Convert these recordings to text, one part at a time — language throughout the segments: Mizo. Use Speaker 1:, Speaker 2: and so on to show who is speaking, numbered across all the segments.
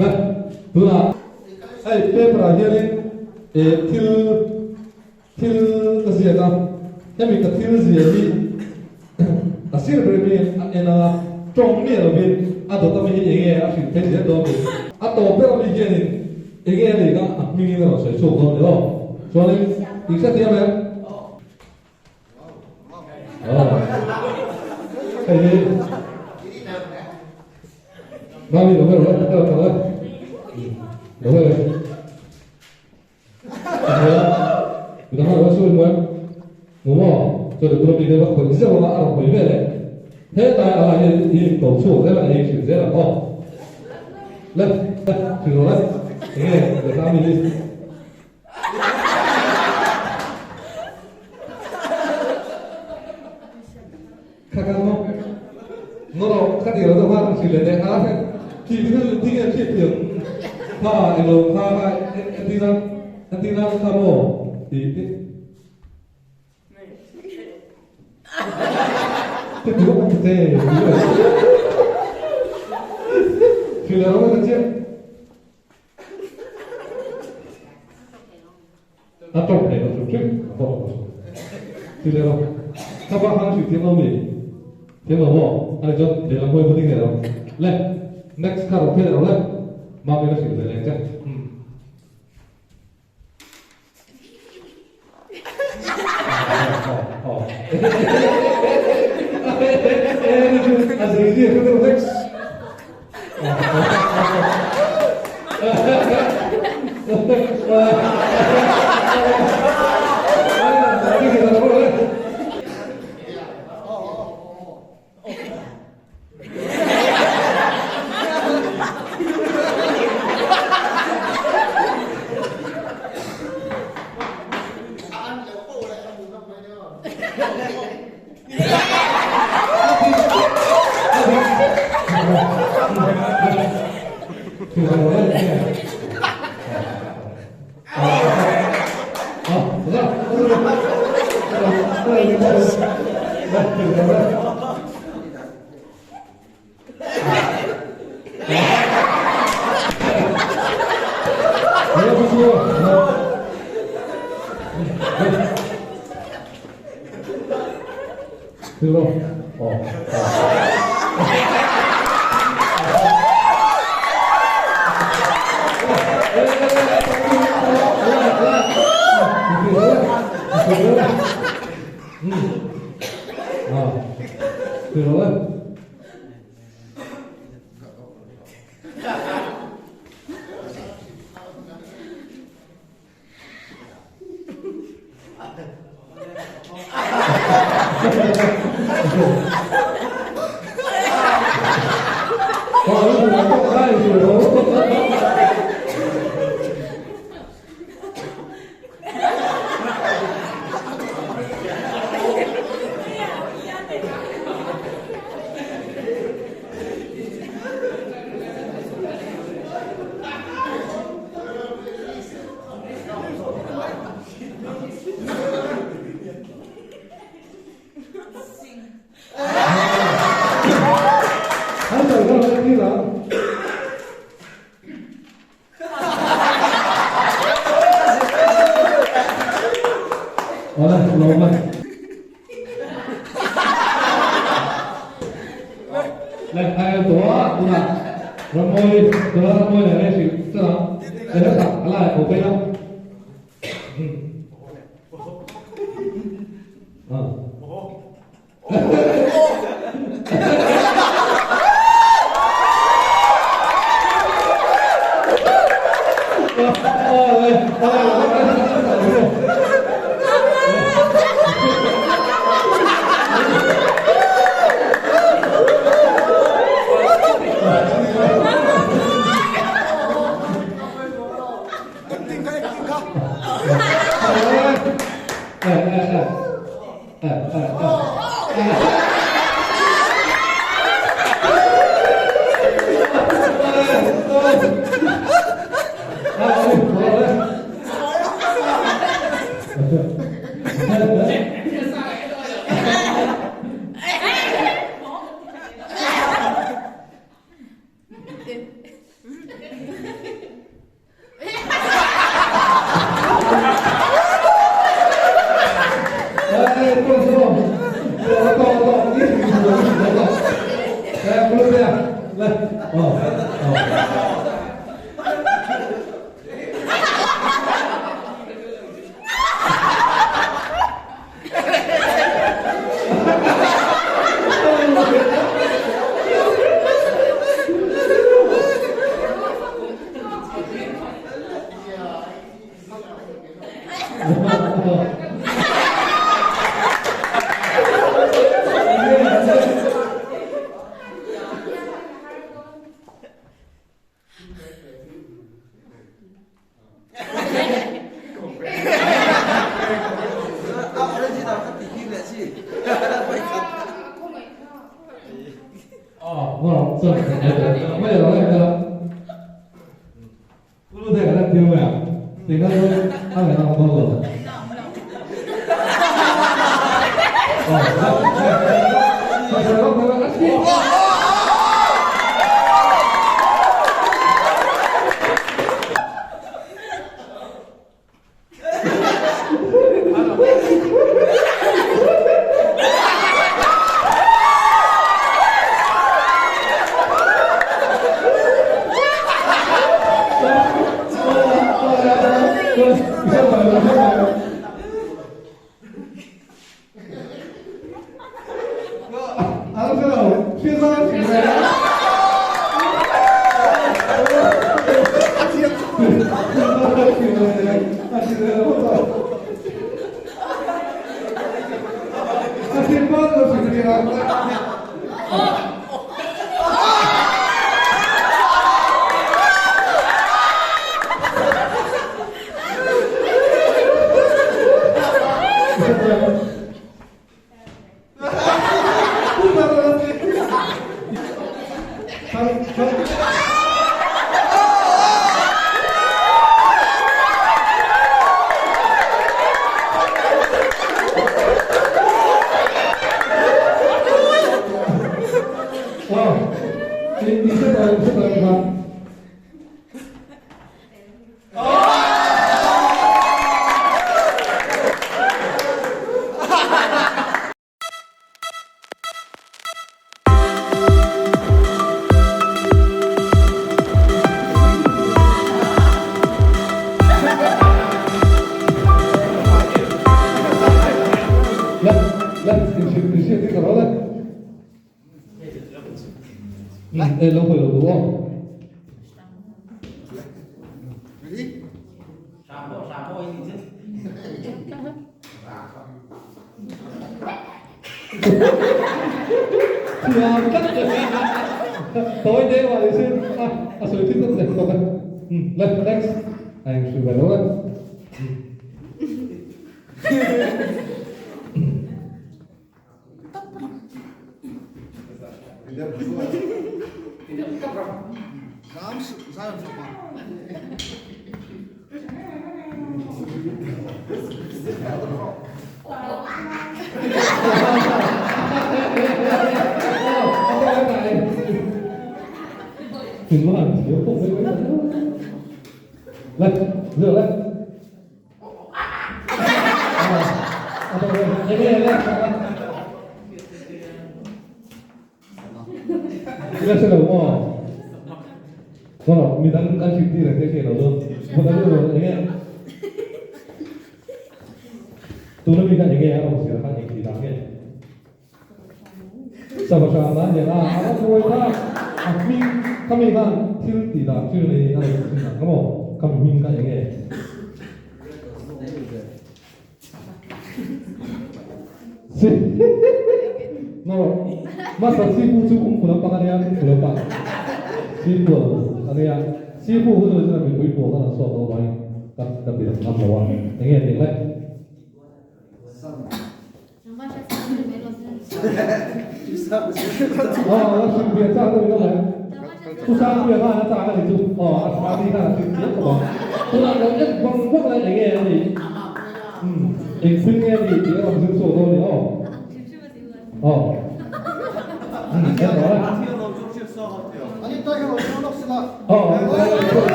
Speaker 1: Le, tunah hei paper ah hianin eh thil thil ka ziak a, hemi ka thil ziah hi a sir ber mi a en anga tawng miah lovin a dawt ami hi enge a hrilh phei zel dawn ni. A tawp ber ami hianin enge a nih kha a hmingin a rawn sawi chhuak dawn ni aw. Chuanin i hrethiam em? Hei hi Mami lo hero la ka la lo hero Midang ho lo su muan mu maw chuan i bula mi te va khawih zeuh anga a rawn hawi vel e hetlai ah hian i in ko chhuak zel a i hrilh zel ang aw le hrilh rawh le enge lehkha ami hi. Kha kha maw no no kha ti lo deuh khan hrilh leh teh a khi thil thing nge hriat thiam kha englo kha kha entir nan entir nan kha maw tih Cái thứ ông tê Thì là nó là chiếc A tawng thei lo hrim hrim a tawng lo ti leh lo ka pa khan hrilh thiam lo mi thiam lo maw a ni chuan lehlam hawi pawh ding leh lo le next kha rawn phei leh lo le mami ka hrilh ve leh ang che umm. A zei zia ka deuh hlek.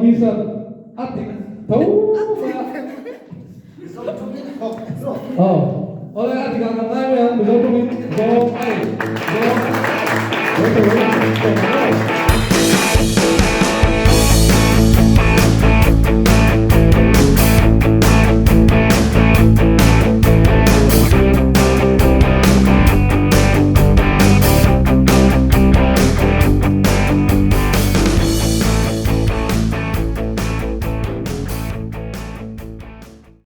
Speaker 1: Mizo tawngin zawng a ni. Zawng.